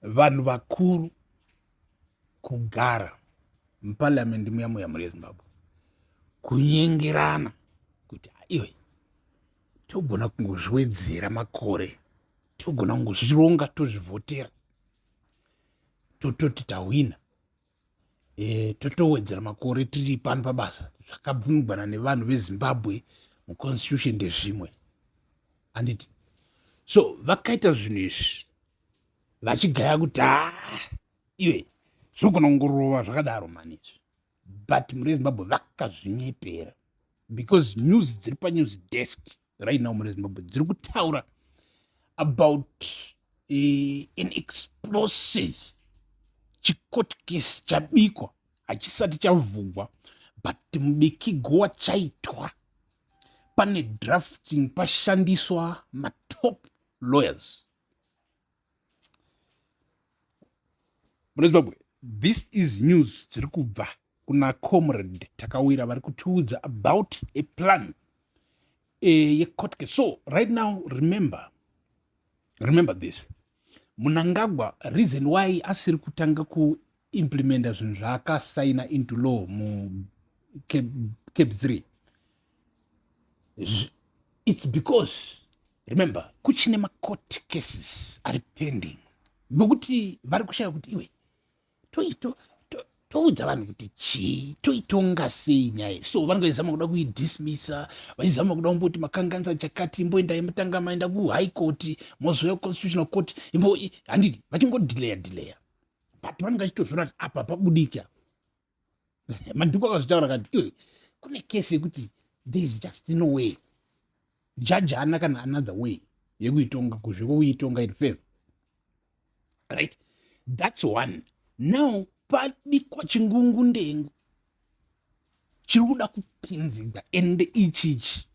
Vanhu vakuru kugara muparliament muya muya mhuri yeZimbabwe kunyengerana kuti iwe togona kungozviwedzera makore, togona kungozvironga tozvivhotera tototi tahwina e, totowedzera makore tiri pano pabasa zvakabvumigwana nevanhu vezimbabwe muconstitution ndezvimwe handiti so vakaita zvinhu izvi vachigaya kuti ha iwe zvinogona kungorova zvakadaro mani izvi but mhuri yezimbabwe vakazvinyepera because news dziri panews desk right now mhuri yezimbabwe dziri kutaura about an explosive chicourt case chabikwa hachisati chavhugwa but mubikigo wachaitwa pane drafting pashandiswa matop lawyers mune zimbabwe. This is news dziri kubva kuna Comrade Takawira vari kutiudza about a plan yecourt case. So right now, remember this, Munangagwa, reason why asiri kutanga kuimplementa zvinhu zvaakasaina into law muCAB 3, it's because, remember, kuchine macourt cases ari pending nokuti vari kushaya kuti iwe toudza vanhu kuti chii, toitonga sei nyaya. So vanenge vachizama kuda kuidismissa, vachizama kuda kumboti makanganisa chakati, imboendai mutanga maenda kuHigh Court, mozouya Constitutional Court imbo, handiti? Vachingodhileya dhileya, but vanenge vachitozviona kuti apa pabudika. Madhuku akazvitaura kati iwe kune kesi yekuti there is just no way, jaji haana kana another way yekuitonga kuzviko kuitonga in favor, right? That's one. Now pabikwa chingungundengu chiri kuda kupinzigwa, ende ichichi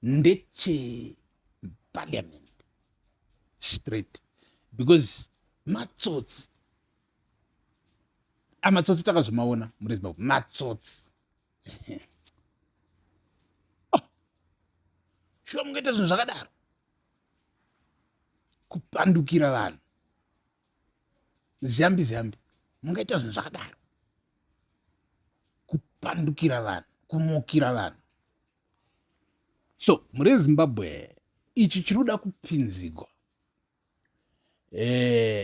ndecheparliament straight, because matsotsi, amatsotsi takazomaona muri Zimbabwe, matsotsi. Oh, shuwa mungaita zvinhu zvakadaro, kupandukira vanhu, ziyambi ziyambi, mungaita zvinhu zvakadaro, kupandukira vanhu, kumukira vanhu? So muri Zimbabwe, ichi chinoda kupinzigwa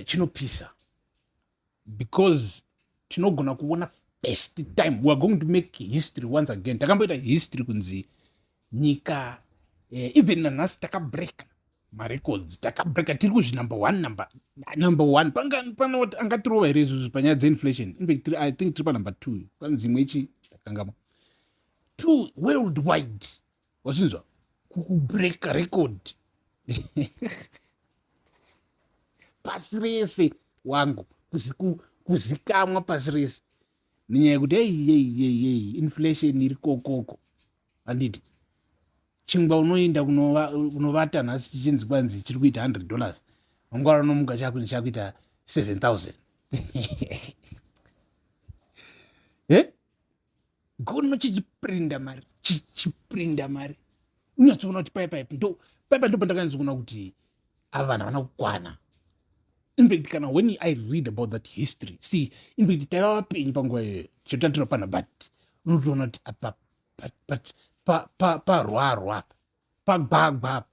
chinopisa, because tinogona kuona first time we are going to make history once again. Takamboita history kunzi nyika even nanhasi takabreaka marecords, takabreaka, tiri kuzvi number one, number one. Pano angatirova here izvozvo panyaya dzeinflation? Infact, I think tiri panumber two, kwanzi imwe ichi takangama two worldwide. Wazvinzwa, kukubreaka record pasi rese wangu, kuzikamwa pasi rese nenyaya yekuti ei ei ei ei inflation iri kokoko, handiti? Chingwa unoenda kunovata nhasi chichinzi kwanzi chiri kuita $100, mangwana unomuka chakunzi chakuita 7000. Gono chichiprinda mari, chichiprinda mari, unyatsoona kuti pai pai ndo pai ndo pandakanyatsokuona kuti ava vanhu havana kukwana. Infact, kana when I read about that history, see, infact taiva vapenyu panguva iyoyo chotatira pana, but unotoona kuti apa parwarwa apa, pagwagwa apa,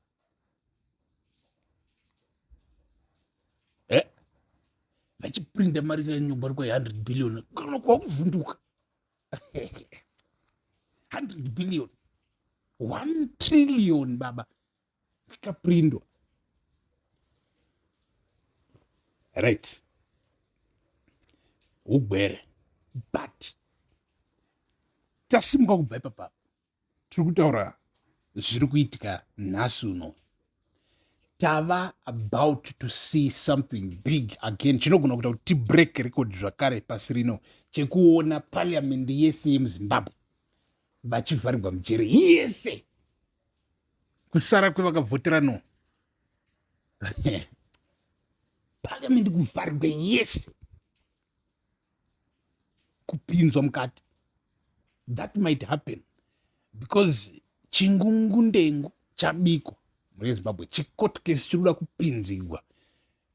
vachiprinda mari kanyogwa ri kwa 100 billion, kana kwakuvhunduka 100 billion, 1 trillion baba, ikaprindwa, right? Ugwere. But tasimuka kubva ipapa, tiri kutaura zviri kuitika nhasi uno. Tava about to see something big again chinogona kuita kuti tibreak record zvakare pasi rino, chekuona parliament yese yemuZimbabwe vachivharirwa mujere yese, kusara kwevakavhotera no. Parliament kuvharirwa yese, kupinzwa mukati. That might happen because chingungundengu chabikwa muri Zimbabwe, chicourt case chiri kuda kupinzigwa.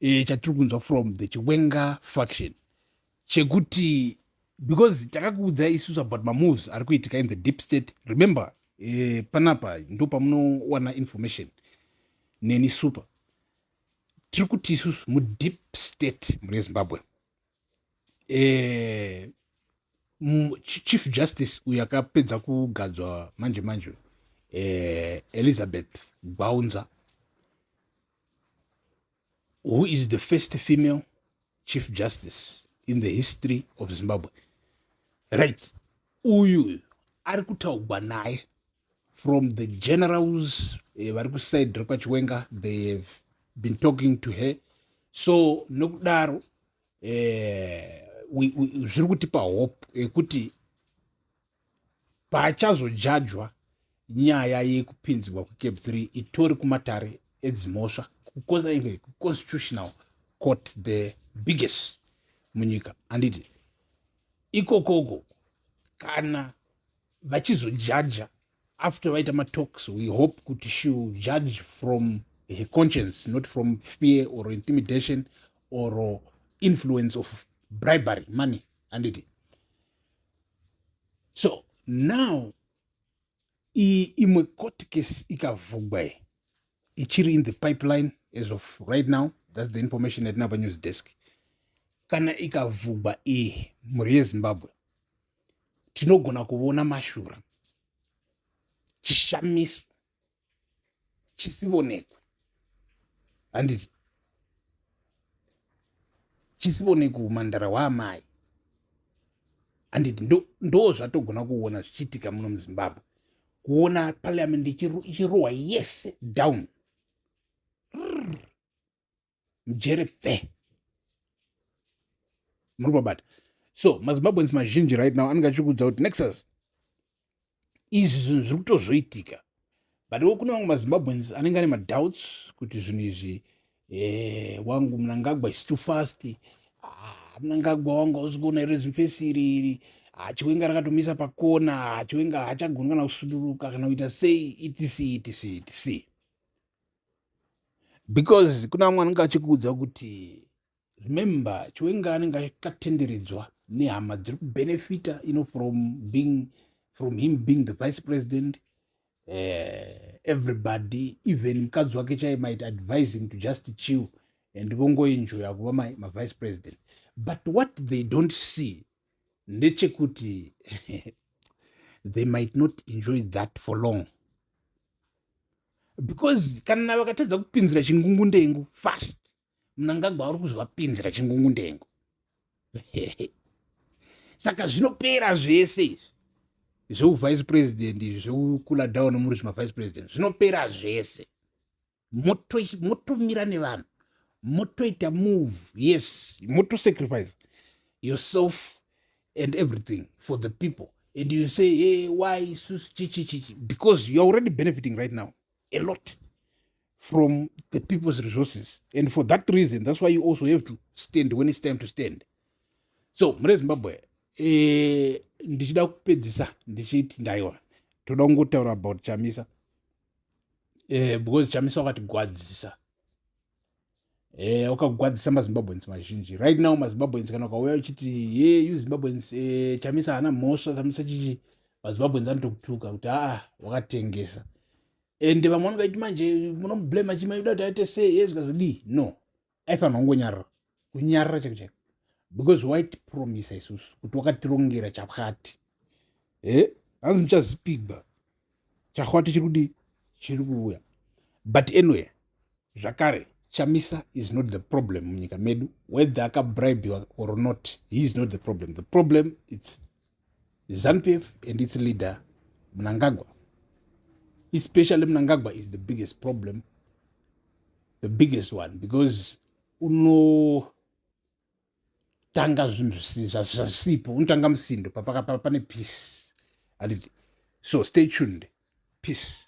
Chatiri kunzwa from the Chiwenga faction chekuti, because takakuudzai isusu about mamoves ari kuitika in the deep state. Remember, panapa ndo pamunowana information neni super. Tiri kuti isusu mudeep state muri yeZimbabwe, Chief Justice uyu akapedza kugadzwa manje manje, Elizabeth Gwaunza, who is the first female Chief Justice in the history of Zimbabwe, right? Uyu ari kutaugwa naye from the generals vari kuside rekwaChiwenga. They have been talking to her. So nokudaro zviri kutipa hope yekuti pachazojajwa nyaya yekupinzwa kweCAB 3 itori kumatare edzimhosva, kuConstitutional Court, the biggest munyika, handiti? Ikokoko kana vachizojaja after vaita matalks, we hope kuti she will judge from her conscience, not from fear or intimidation or influence of bribery money, handiti? So now imwe court case ikavhugwa ichiri in the pipeline as of right now, that's the information yatinapa news desk. Kana ikavhugwa iyi, mhuri yeZimbabwe, tinogona kuona mashura, chishamiso chisivonekwe, handiti? Chisivonekwe umandara hwaamai, handiti? Ndo zvatogona kuona zvichiitika muno muZimbabwe, kuona parliament ichirohwa yese down, mujere pfe. Muri kubabata? So maZimbabweans mazhinji right now anenge achikuudza kuti, "Nexus, izvi zvinhu zviri kutozoitika." But wo kune vamwe maZimbabweans anenge ane madoubts kuti zvinhu izvi, wangu, Mnangagwa is too fast. Ah, Mnangagwa wangu, hausi kuona here zimufesi iri iri? Ah, Chiwenga rakatomisa pakona. Ah, Chiwenga haachagoni kana kusuduruka kana kuita sei, etc etc etc. Because kuna vamwe anenge achikuudza kuti, remember, Chiwenga anenge akatenderedzwa nehama dziri kubenefita from him being the vice president. Everybody, even mukadzi wake chai, might advise him to just chill and vongoenjoya kuva mavice president. But what they don't see ndechekuti they might not enjoy that for long, because kana vakatadza kupinzira chingungundengu fast, Mnangagwa uri kuzovapinzira chingungundengu. Saka zvinopera zvese izvi zveuvice president, izvi zvekukula down muri zvimavice president, zvinopera zvese. Motomira nevanhu, motoita move, yes, motosacrifice yourself and everything for the people, and you say, "Hey, why isusu chichi chichi?" Because you're already benefiting right now a lot from the people's resources, and for that reason, that's why you also have to stand when it's time to stand. So mune Zimbabwe, ndichida kupedzisa ndichiti ndaiwa toda kungotaura about Chamisa, because Chamisa wakatigwadzisa, wakagwadzisa maZimbabweans mazhinji. Right now maZimbabweans, kana ukauya uchiti, "Ye, you Zimbabweans, Chamisa haana mhosva, Chamisa chichi," maZimbabweans anotokutuka kuti, "Aa, wakatengesa." Ende vamwe vanongaiti, "Manje munomublame chima ida kuti aite sei?" Ye, zvikazodii? No, aifanira kungonyarara, kunyarara chaiko chaiko, because waitipromisa isusu kuti wakatirongera chapwati. E, hanzi muchazipigwa chahwati chiri kudii, chiri kuuya. But anyway, zvakare, Chamisa is not the problem munyika medu. Whether akabribiwa or not, he is not the problem. The problem, it's ZANU PF and its leader Mnangagwa. Especially Mnangagwa is the biggest problem, the biggest one, because unotanga zvinhu zvasipo, unotanga musindo pane peace, handiti? So stay tuned. Peace.